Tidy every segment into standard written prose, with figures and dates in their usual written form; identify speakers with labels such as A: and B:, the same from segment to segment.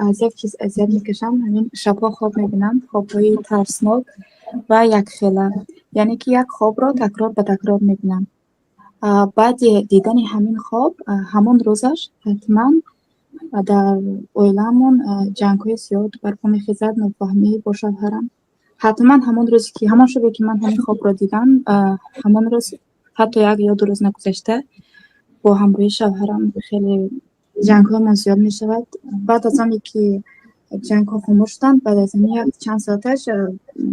A: Аз як чиз азият мекашам. Ҳамин шабҳо хоб мебинам, хобҳои тарснок ва якхела, яъне ки як хобро такрор ба такрор мебинам. Баъди дидани ҳамин хоб, ҳамон рӯзаш ҳатман дар оилаамон ҷангҳои зиёд барпо мехезад, нофаҳмӣ бо шавҳарам. Ҳатман ҳамон рӯзе ки, ҳамон шабе ки ман ҳамин хобро дидам, ҳамон рӯз, ҳатто 1 ё 2 рӯз нагузашта, бо ҳамроҳии шавҳарам хеле ҷангҳоямон зиёд мешавад. Баъд аз оне ки ҷангҳо хомӯш шуданд, баъд аз ҳамин як чанд соаташ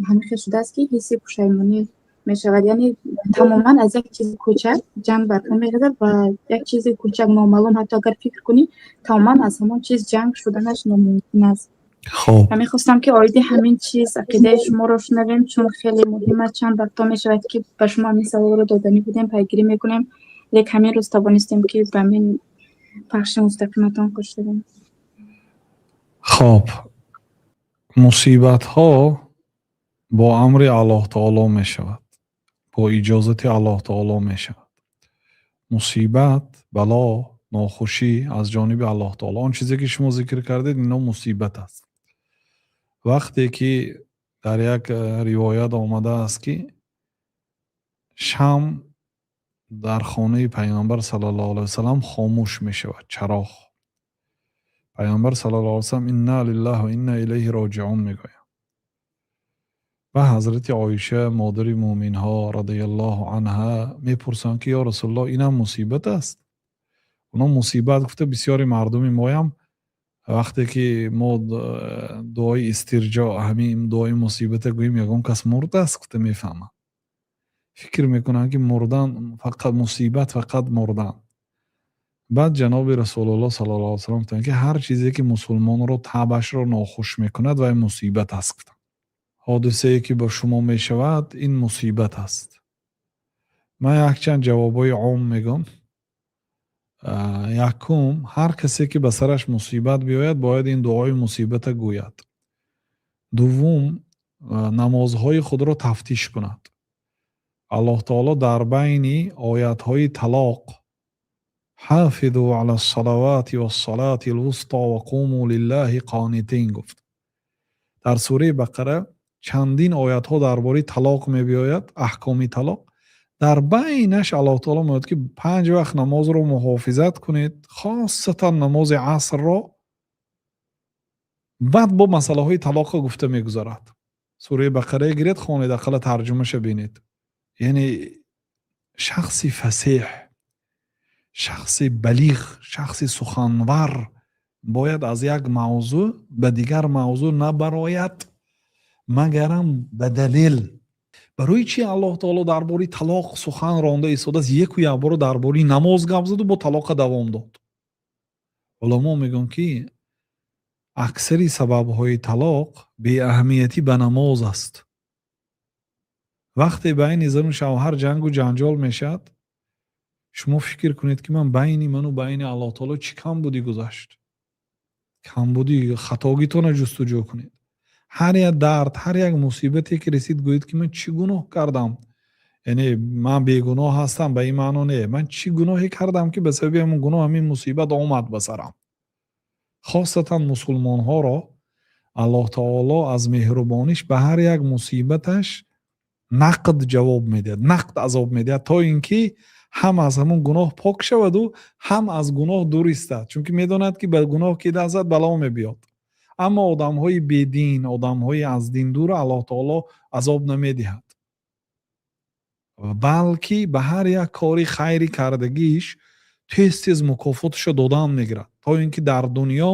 A: ҳамин хел шудааст, ки ҳисси пушаймонӣ мешавад, яъне тамоман аз як чизи кӯчак ҷанг барпо мехезад ва як чизи кӯчак, номаълум, ҳатто агар фикр кунӣ, тамоман аз ҳамон чиз ҷанг шуданаш номумкин аст.
B: Хоб.
A: Ва мехостам, ки оиди ҳамин чиз ақидаи шуморо шунавем, чун хеле муҳим аст. Чанд вақто мешавад, ки ба шумо ҳамин саволро доданӣ будем, пайгирӣ мекунем, лек ҳамин рӯз тавонистем, ки ба ҳамин пахши мустақиматон хуш шудем.
B: Хоб, мусибатҳо бо амри Аллоҳ таоло мешавад, бо иҷозати Аллоҳ таоло мешавад. Мусибат, бало, нохушӣ аз ҷониби Аллоҳ таоло. Он чизе, ки шумо зикр кардед, ино мусибат аст. Вақте ки дар як ривоят омадааст, ки шам дар хонаи Пайғамбар саллаллоҳу алайҳи васалам хомӯш мешавад, чароғ, Пайғамбар саллаллоҳу алайҳи васалам «Инна лиллаҳи ва инна илайҳи роҷиун» мегӯянд. Ва ҳазрати Оиша, модари мӯъминҳо, радиаллоҳу анҳа, мепурсанд, ки: «Ё Расулуллоҳ, инам мусибат аст?» Оно мусибат гуфта, бисёри мардуми моям вақте ки мо дуои истирҷо, ҳамин дуои мусибата гӯем, ягон кас мурдааст гуфта мефаҳманд, фикр мекунанд, ки мурдан фақат мусибат, фақат мурдан. Баъд ҷаноби Расулуллоҳ саллаллоҳу алайҳи васаллам гуфтанд, ки ҳар чизе, ки мусулмонро таъбашро нохуш мекунад, вай мусибат аст, гуфтанд. Ҳодисае, ки бо шумо мешавад, ин мусибат аст. Ман якчанд ҷавобҳои ом мегӯям. Якум, ҳар касе, ки ба сараш мусибат биёяд, бояд ин дуои мусибата гӯяд. Дуввум, намозҳои худро тафтиш кунад. Аллоҳ таоло дар байни оятҳои талоқ «Ҳофизу алас-салавати вас-салати л-вусто ва қуму лиллаҳи қонитин» гуфт. Дар сураи Бақара чандин оятҳо дар бораи талоқ мебиёяд, аҳкоми талоқ. Дар байнаш Аллоҳ таоло мегӯяд, ки панҷ вақт намозро муҳофизат кунед, хосатан намози асрро. Баъд бо масъалаҳои талоқро гуфта мегузарад. Сураи Бақарае гиред, хонед, ақалла тарҷумаша бинед. Яъне шахси фасеҳ, шахси балиғ, шахси суханвар бояд аз як мавзӯъ ба дигар мавзӯъ набарояд, магарам ба далел. Барои чи Аллоҳ таоло дар бораи талоқ сухан ронда истодааст, яку якбора дар бораи намоз гап заду бо талоқа давом дод? Уламо мегӯянд, ки аксари сабабҳои талоқ беаҳамиятӣ ба намоз аст. Вақте байни зану шавҳар ҷангу ҷанҷол мешавад, шумо фикр кунед, ки ман байни ману байни Аллоҳ таоло чӣ камбудӣ гузашт, камбудӣ, хатогитонро ҷустуҷӯ кунед. Ҳар як дард, ҳар як мусибате, ки расид, гӯед, ки ман чӣ гуноҳ кардам? Яъне ман бегуноҳ ҳастам ба ин маъно не, ман чӣ гуноҳе кардам, ки ба сабаби ҳамон гуноҳ ҳамин мусибат омад ба сарам? Хосатан мусулмонҳоро Аллоҳ таоло аз меҳрубониш ба ҳар як мусибаташ нақд ҷавоб медиҳад, нақд азоб медиҳад, то ин ки ҳам аз ҳамон гуноҳ пок шаваду, ҳам аз гуноҳ дур истад, чунки медонад, ки ба гуноҳ ки даст зад, бало мебиёд. Аммо одамҳои бедин, одамҳои аз дин дур Аллоҳ таоло азоб намедиҳад, балки ба ҳар як кори хайри кардагиш тез тез мукофоташро додан мегирад, то ин ки дар дунё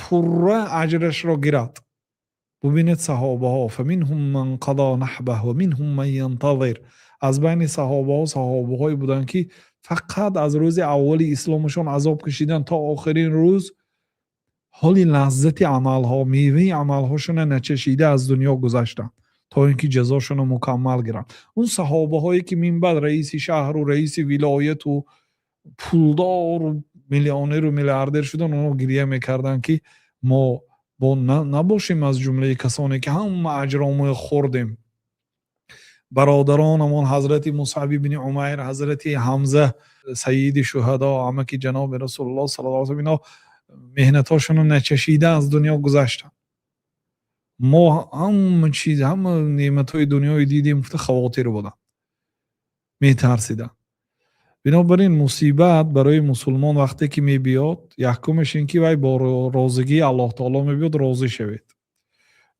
B: пурра аҷрашро гирад. Бубинед, саҳобаҳо: فمنهم من قضى نحبه ومنهم من ينتظر. Аз байни саҳобаҳо саҳобаҳое буданд, ки фақат аз рӯзи аввали исломашон азоб кашидан то охирин рӯз, ҳоли лаззати амалҳо, меваи амалҳошона начашида аз дунё гузаштанд, то ин ки ҷазошонро мукаммал гиранд. Он саҳобаҳое, ки минбаъд раиси шаҳру раиси вилояту пулдору миллионеру миллиардер шуданд, онҳо гирия мекарданд, ки мо бо набошем аз ҷумлаи касоне, ки ҳама аҷромои хӯрдем. Бародаронамон ҳазрати Мусъаб ибни Умайр, ҳазрати Ҳамза, сайиди шуҳадо, амаки ҷаноби Расулуллоҳ саллаллоҳу алайҳи васаллам, ино Меҳнатҳошонро начашида аз дунё гузаштанд. Мо ҳама чиз, ҳама неъматҳои дунёи дидем, гуфта хавотир буданд, метарсиданд. Бинобар ин мусибат барои мусулмон вақте ки мебиёд, якумаш ин ки вай бо розигии Аллоҳ таоло мебиёд, розӣ шавед.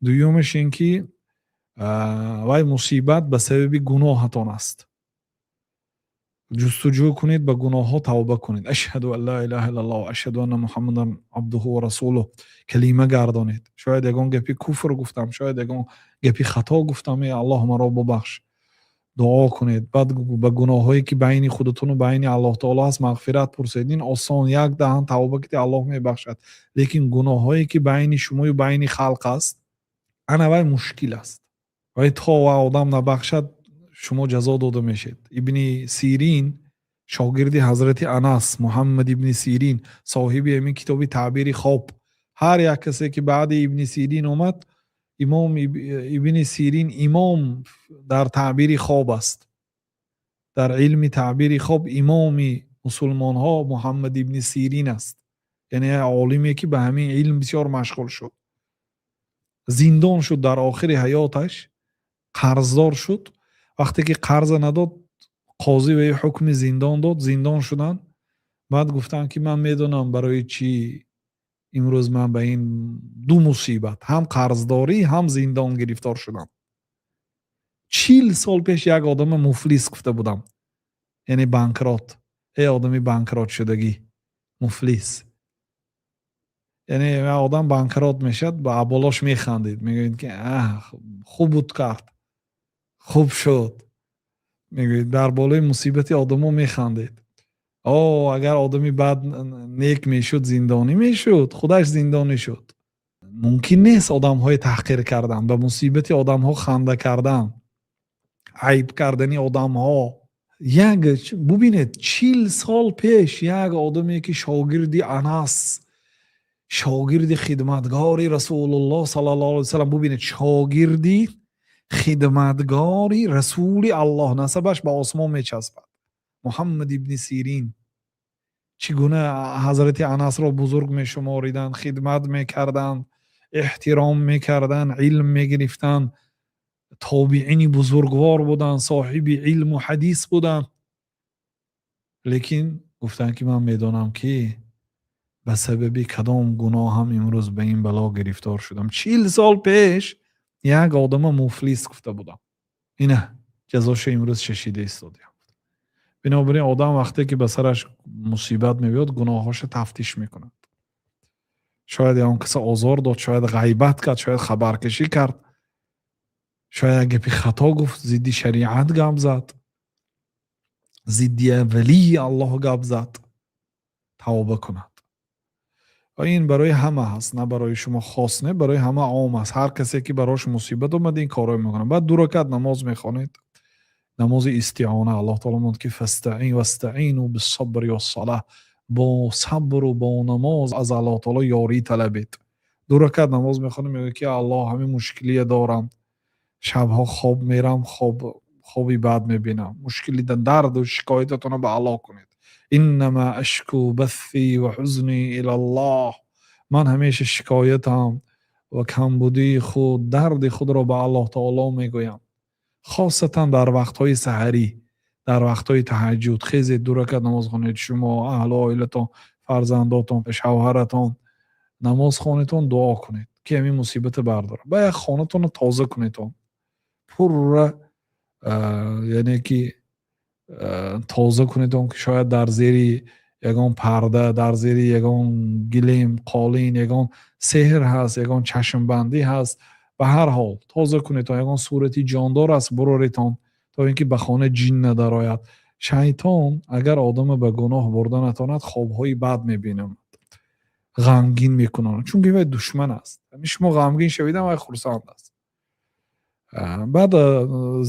B: Дуюмаш ин ки вай мусибат ба сабаби гуноҳатон аст. Ҷустуҷӯ кунед, ба гуноҳҳо тавба кунед. Ашҳаду ан ла илаҳа иллаллоҳ, ашҳаду анна Муҳаммадан абдуҳу ва расулуҳ калима гардонед. Шояд ягон гапи куфр гуфтам, шояд ягон гапи хато гуфтам, э Аллоҳ, маро бубахш. Дуо кунед. Баъд ба гуноҳҳое ки байни худатону байни Аллоҳ таоло ҳаст, мағфират пурсед. Ин осон, як даҳан тавба кунед, Аллоҳ мебахшад. Лекин гуноҳҳое ки байни шумою байни халқ аст, ана вай мушкил аст. Вай то ва одам набахшад, шумо ҷазо дода мешед. Ибни Сирин, шогирди ҳазрати Анас, Муҳаммад ибни Сирин, соҳиби ҳамин китоби таъбири хоб. Ҳар як касе ки баъди Ибни Сирин омад, имом Ибни Сирин имом дар таъбири хоб аст. Дар илми таъбири хоб имоми мусулмонҳо Муҳаммад ибни Сирин аст, яъне олиме ки ба ҳамин илм бисёр машғул шуд. Зиндон шуд, дар охири ҳаёташ қарздор шуд. Вақте ки қарза надод, қозӣ ба ӯ ҳукми зиндон дод. Зиндон шуданд. Баъд гуфтанд ки ман медонам, барои чӣ имрӯз ман ба ин ду мусибат, ҳам қарздорӣ, ҳам зиндон гирифтор шудам. 40 сол пеш як одама муфлис гуфта будам, яъне банкрот. Эй одами банкротшудагӣ, муфлис, яъне одам банкрот мешавад, ба болош механдед, мегӯед ки хуб буд, кард, хуб шуд, мегӯед. Дар болои мусибати одамо механдед. О, агар одами бад нек мешуд, зиндонӣ мешуд? Худаш зиндонӣ шуд. Мумкин нест одамҳои таҳқир кардан, ба мусибати одамҳо ханда кардан, айб кардани одамҳо. Як бубинед, 40 сол пеш як одаме ки шогирди Анас, шогирди хидматгори Расулуллоҳ саллаллоҳу алайҳи васаллам, бубинед, шогирди хидматгори Расули Аллоҳ, насабаш ба осмон мечаспад, Муҳаммад ибни Сирин, чӣ гуна ҳазрати Анасро бузург мешумориданд, хидмат мекарданд, эҳтиром мекарданд, илм мегирифтанд, тобиини бузургвор буданд, соҳиби илму ҳадис буданд. Лекин гуфтанд ки ман медонам, ки ба сабаби кадом гуноҳам имрӯз ба ин бало гирифтор шудам. 40 сол пеш як одама муфлис гуфта будам, ина ҷазошо имрӯз чашида истодиям. Бинобар ин одам вақте ки ба сараш мусибат мебиёд, гуноҳҳошо тафтиш мекунад. Шояд ягон каса озор дод, шояд ғайбат кард, шояд хабаркашӣ кард, шояд як гапи хато гуфт, зидди шариат гап зад, зидди валии Аллоҳ гап зад, тавба кунад. Ва ин барои ҳама ҳаст, на барои шумо хос, не, барои ҳама ом аст. Ҳар касе ки барош мусибат омад, ин корро мекунад. Баъд ду ракат намоз мехонед, намози истиона. Аллоҳ таоло мегӯяд ки вастаину биссабри вассалоҳ, бо сабру бо намоз аз Аллоҳ таоло ёрӣ талабед. Ду ракат намоз мехонем, мегӯяд ки Аллоҳ, ҳамин мушкилие дорам, шабҳо хоб мерам, хоби бад мебинам. Мушкили, дарду шикоятатонро ба Аллоҳ кунед. Иннама ашку басси ва ҳузни илаллоҳ, ман ҳамеша шикоятам ва камбудии худ, дарди худро ба Аллоҳ таоло мегӯям. Хосатан дар вақтҳои саҳарӣ, дар вақтҳои таҳаҷҷуд хезед, ду ракат намоз хонед. Шумо, аҳлу оилатон, фарзандотон, шавҳаратон намоз хонедтон, дуо кунед, ки ҳамин мусибата бардорад. Ба як хонатонро тоза кунедтон, пурра, яъне ки тоза кунедон, ки шояд дар зери ягон парда, дар зери ягон гилем, қолин ягон сеҳр ҳаст, ягон чашмбандӣ ҳаст. Ба ҳар ҳол тоза кунедтон. Ягон сурати ҷондор аст, буроритон, то ин ки ба хона ҷин надарояд. Шайтон агар одама ба гуноҳ бурда натавонад, хобҳои бад мебинад, ғамгин мекунад, чунки вай душман аст. Шумо ғамгин шавидам, вай хурсанд аст. Баъд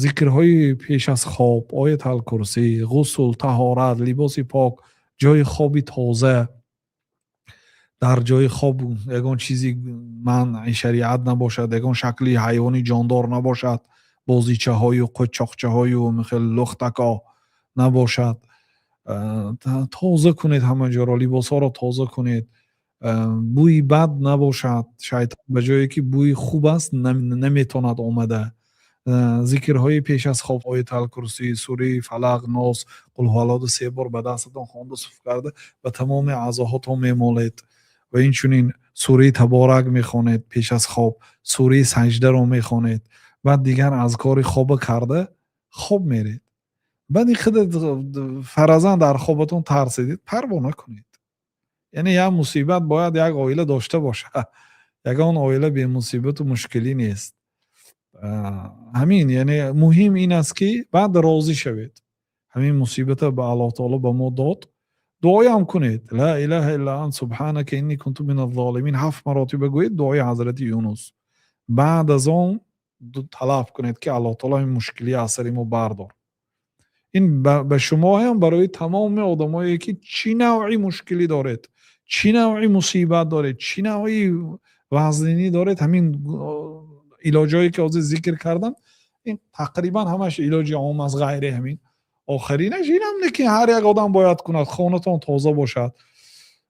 B: зикрҳои пеш аз хоб, Ояталкурсӣ, ғусл, таҳорат, либоси пок, ҷои хоби тоза. Дар ҷои хоб ягон чизи манъи шариат набошад, ягон шакли ҳайвони ҷондор набошад, бозичаҳою қӯчоқчаҳою хел лухтако набошад. Тоза кунед ҳама ҷоро, либосҳоро тоза кунед. Бӯи бад набошад, шайтон ба ҷое ки бӯи хуб аст, наметавонад омада. Зикрҳои пеш аз хоб, Ояталкурсӣ, сураи Фалақ, Нос, Қулҳуаллоҳ се бор ба дастатон хонда, суф карда, ба тамоми аъзоҳотон мемолед ва инчунин сураи Таборак мехонед пеш аз хоб, сураи Саҷдаро мехонед. Баъд дигар азкори хоба карда, хоб меред. Баъд ин худа фаразан дар хобатон тарсидед, парво накунед. Яъне як мусибат бояд як оила дошта бошад. Ягон оила бемусибату мушкилӣ нест. Ҳамин, яъне муҳим ин аст, ки баъд розӣ шавед. Ҳамин мусибата ба Аллоҳ таоло ба мо дод, дуоям кунед. Ла илаҳа илла ант субҳанака инни кунту мин аззолимин ҳафт маротиба гӯед, дуои ҳазрати Юнус. Баъд аз он талаб кунед, ки Аллоҳ таоло ин мушкилӣ аз сари мо бардор. Ин ба шумоям, барои тамоми одамое ки чӣ навъи мушкилӣ доред, чӣ навъи мусибат доред, чӣ навъи вазнинӣ доред, ҳамин илоҷҳое ки ҳозир зикр кардам, ин тақрибан ҳамаш илоҷи ом аст, ғайри ҳамин охиринаш. Инам лекин ҳар як одам бояд кунад. Хонатон тоза бошад.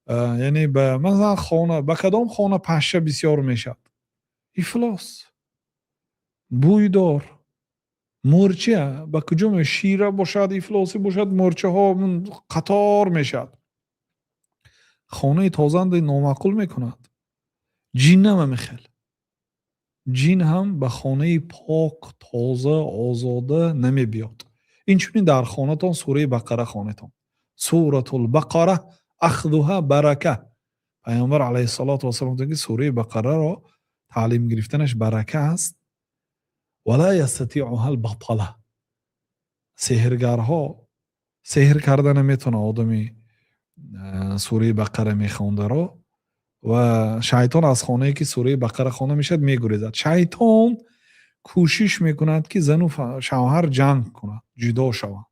B: Яъне ба масалан, хона, ба кадом хона пашша бисёр мешавад? Ифлос, бӯйдор, мӯрча ба куҷо? Шира бошад, ифлосӣ бошад, мӯрчаҳо қатор мешавад. Хонаи тозанда номаъқул мекунад. Ҷиннам ҳамин хел, ҷин ҳам ба хонаи пок, тоза, озода намебиёд. Инчунин дар хонатон сураи Бақара хонетон. Суратул Бақара ахдуҳа барака. Пайғамбар алайҳиссалоту вассалом гуфтанд, ки сураи Бақараро таълим гирифтанаш барака аст. Ва ла ястатиуҳа лбатала, сеҳргарҳо сеҳр карда наметавонад одами сураи Бақара мехондаро. Ва шайтон аз хонае ки сураи Бақара хонда мешавад, мегурезад. Шайтон кӯшиш мекунад, ки зану шавҳар ҷанг кунад, ҷудо шаванд.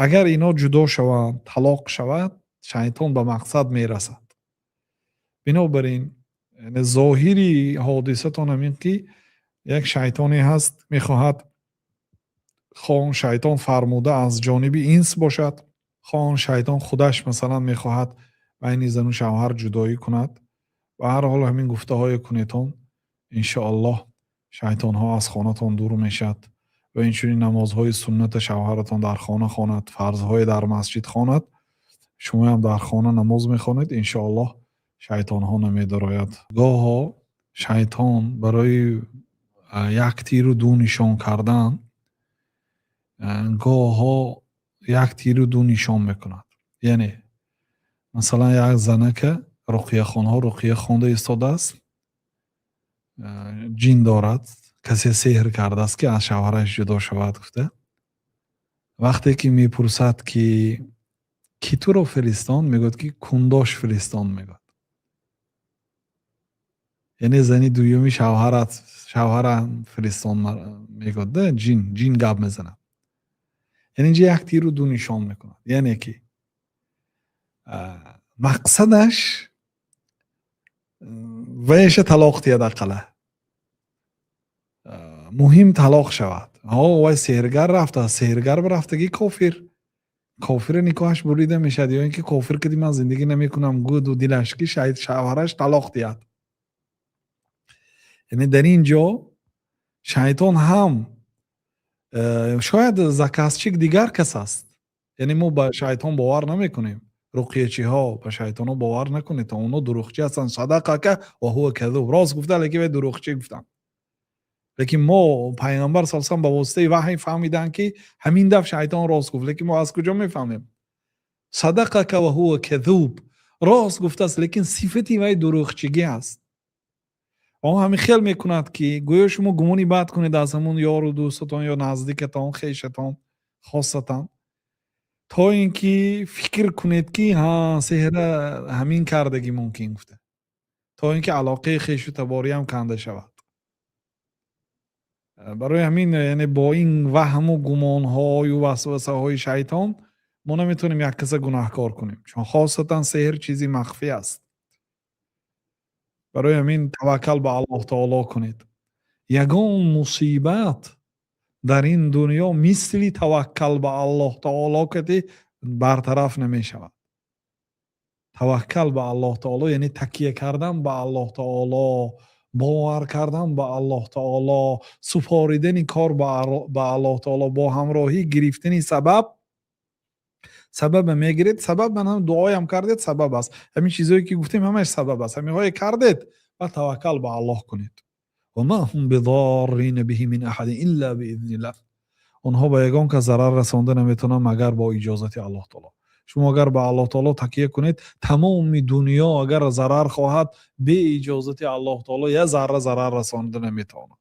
B: Агар ино ҷудо шаванд, талоқ шавад, шайтон ба мақсад мерасад. Бинобар ин зоҳири ҳодисатон ҳамин ки як шайтоне ҳаст, мехоҳад, хоҳ он шайтон фармуда аз ҷониби инс бошад, хоҳ он шайтон худаш масалан мехоҳад байни зану шавҳар ҷудоӣ кунад. Ба ҳар ҳол, ҳамин гуфтаҳое кунедон, иншоаллоҳ, шайтонҳо аз хонатон дур мешавад. Ва инчунин намозҳои сунната шавҳаратон дар хона хонад, фарзҳое дар масҷид хонад, шумоям дар хона намоз мехонед, иншоаллоҳ, шайтонҳо намедарояд. Гоҳо шайтон барои як тиру ду нишон кардан, гоҳҳо як тиру ду нишон мекунад. Яъне масалан, як занака руқияхонҳо руқия хонда истодааст, ҷин дорад, касе сеҳр кардааст, ки аз шавҳараш ҷудо шавад гуфта. Вақте ки мепурсад, ки кӣ туро фиристон, мегӯяд, ки кундош фиристон, мегӯяд. Яъне зани дуюми шавҳарат, шавҳарам фиристон, мегӯяд да ҷин, ҷин гап мезанад. Яъне инҷа як тиру ду нишон мекунад. Яъне ки мақсадаш ваяша талоқ диҳад, ақалла муҳим талоқ шавад. Ҳо, вай сеҳргар рафтааст, сеҳргар рафтагӣ, кофир, кофири никоҳаш бурида мешавад, ё ин ки кофир киди ман зиндагӣ намекунам гуду дилаш ки шавҳараш талоқ диҳад. Яъне дар ин ҷо шайтон ҳам шояд заказчик дигар кас аст. Яъне мо ба шайтон бовар намекунем. Руқиячиҳо, ба шайтонҳо бовар накунед, онҳо дурӯғчӣ ҳастанд. Садақака ва ҳува казуб, рост гуфта, лекин вай дурӯғчӣ гуфтанд. Лекин мо Пайғамбар са салам ба воситаи ваҳй фаҳмиданд, ки ҳамин даф шайтон рост гуфт. Лекин мо аз куҷо мефаҳмем? Садақака ва ҳува казуб, рост гуфтааст, лекин сифати вай дурӯғчигӣ аст. Он ҳамин хел мекунад, ки гӯё шумо гумони бад кунед аз ҳамун ёру дӯстатон ё наздикатон, хешатон хосатан, то ин ки фикр кунед, ки ҳа, сеҳра ҳамин кардагӣ мумкин гуфта, то ин ки алоқаи хешу табориам канда шавад. Барои ҳамин, яъне бо ин ваҳму гумонҳою васвасаҳои шайтон мо наметавонем як каса гунаҳкор кунем, чун хосатан сеҳр чизи махфӣ аст. Барои ҳамин таваккал ба Аллоҳ таоло кунед. Ягон мусибат дар ин дунё мисли таваккал ба Аллоҳ таоло кати бартараф намешавад. Таваккал ба Аллоҳ таоло, яъне такя кардан ба Аллоҳ таоло, бовар кардан ба Аллоҳ таоло, супоридани кор ба Аллоҳ таоло бо ҳамроҳӣ гирифтани сабаб. Сабаба мегиред, сабаб ман ҳам дуоям кардед, сабаб аст. Ҳамин чизое ки гуфтем, ҳамааш сабаб аст. Ҳаминҳое кардед ва таваккал ба Аллоҳ кунед. وما هم بضارين به من أحد إلا بإذن الله. Онҳо ба ягон кас зарар расонда наметавонанд, магар бо иҷозати Аллоҳ таоло. Шумо агар ба Аллоҳ таоло такя кунед, тамоми дунё агар зарар хоҳад, бе иҷозати Аллоҳ таоло як зарра зарар расонда наметавонад.